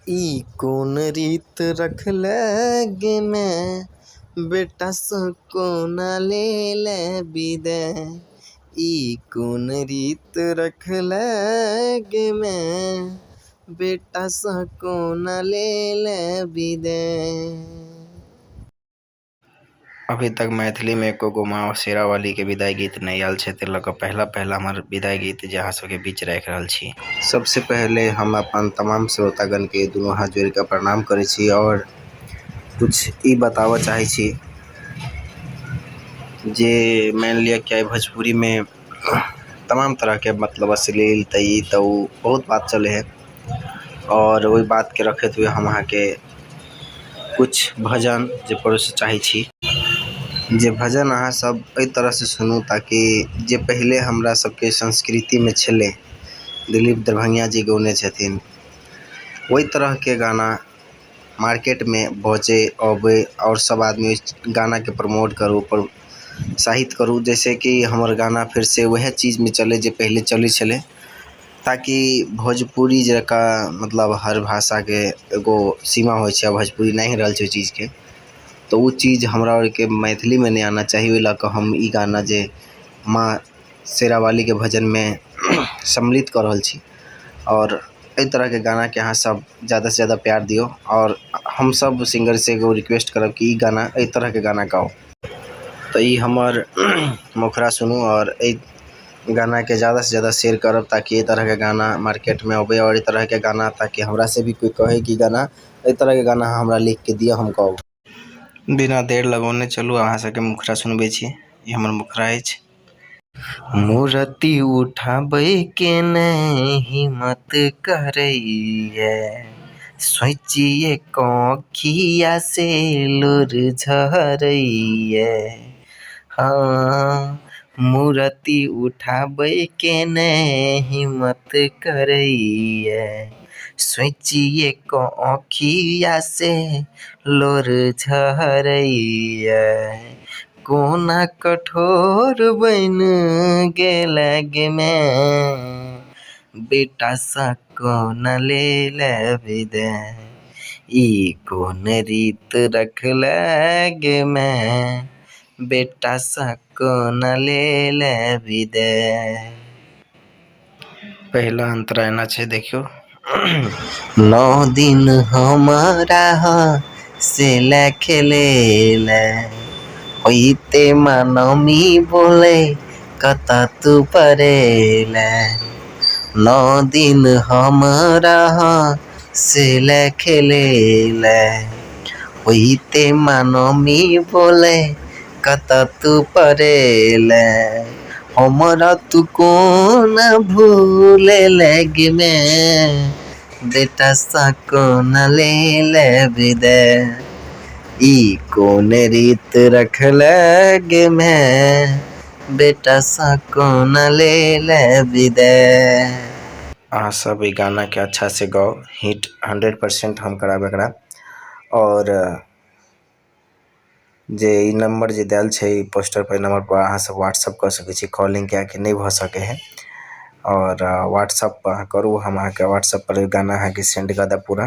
ई कोन रीत रखले गे माय, बेटासँ कोना लेले विदाइ। ई कोन रीत रखले गे माय, बेटासँ कोना लेले विदाइ। अभी तक मैथिली में एको गो माँ शेरावाली के विदाई गीत नहि आयल छै, ते लऽ कऽ पहला पहला हमर विदाई गीत जे अहाँ सबके बीच राखि रहल छी। सबसे पहले हम अपन तमाम श्रोतागण के दुनू हाथ जोड़ के प्रणाम करै छी और कुछ ई बताबऽ चाहै छी जे मानि लिअ कि आइ भोजपुरीमे तमाम तरहके मतलब अश्लील तऽ ई तऽ ओ बहुत बात चलै हइ आओर ओहि बातके रखैत हुए हम अहाँके कुछ भजन जे परोसऽ चाहै छी, जे भजन अहाँ सब एहि तरहसँ सुनू ताकि जे पहिले हमरा सबके संस्कृतिमे छलै, दिलीप दरभंगिया जी गौने छथिन, ओहि तरहके गाना मार्केटमे बजै, अबै आओर सब आदमी ओहि गानाके प्रमोट करू, प्रोत्साहित करू, जाहिसँ कि हमर गाना फेरसँ वएह चीजमे चलै जे पहिले चलै छलै, ताकि भोजपुरी जकाँ मतलब हर भाषाके एगो सीमा होइ छै आ भोजपुरी नाहिं रहल छै ओहि चीजके, तऽ ओ चीज हमरा आरके मैथिलीमे नहि आना चाही। ओहि लऽ कऽ हम ई गाना जे माँ शेरावालीके भजनमे सम्मिलित कऽ रहल छी आओर एहि तरहके गानाके अहाँ सब ज्यादासँ ज्यादा प्यार दियौ आओर हमसब सिंगरसँ एगो रिक्वेस्ट करब कि ई गाना, एहि तरहके गाना गाउ। तऽ ई हमर मुखड़ा सुनू आओर एहि गानाके ज्यादासँ ज्यादा शेयर करब, ताकि एहि तरहके गाना मार्केटमे अबै आओर एहि तरहके गाना ताकि हमरासँ भी कोइ कहै कि गाना, एहि तरहके गाना अहाँ हमरा लिखिके दिअ, हम गाउ। बिना देर लगौने चलू, अहाँ सबके मुखड़ा सुनबै छी। ई हमर मुखड़ा अछि। मूर्ति उठाबैके नहि हिम्मत करैए, सोचिए कऽ अँखिया से लोर झरैए। हँ, मूर्ति उठाबैके नहि हिम्मत करैए, सोचिए कऽ अँखिया से लोर झरैए। कोना कठोर बनि गेलै गे माय, बेटासँ कोना लेले विदाइ। ई कोन रीत रखले गे माय, बेटासँ कोना लेले विदाइ। पहिला अंतरा एना छै, देखियौ। 9 दिन हमरा से ले खेलेले, होइते मानमी बोले कतऽ तू पड़ेले। 9 दिन हमरा से ले खेलेले, होइते मानमी बोले कतऽ तू पड़ेले। हमरा तू कोना भूलेले गे माय, बेटासँ कोना लेले विदाइ। ई कोन रीत रखले गे माय, बेटासँ कोना लेले विदाइ। अहाँ सब ई गानाके अच्छासँ गाउ, हिट 100% हम करायब एकरा। आओर जे ई नंबर जे देल छै पोस्टर पर, नंबर पर अहाँ सब व्हाट्सएप कऽ सकै छी, कॉलिंग कियाकि नहि भऽ सकै है। आओर व्हाट्सएप पर अहाँ करू, हम अहाँके व्हाट्सएप पर गाना अहाँके सेंड कऽ देब पूरा।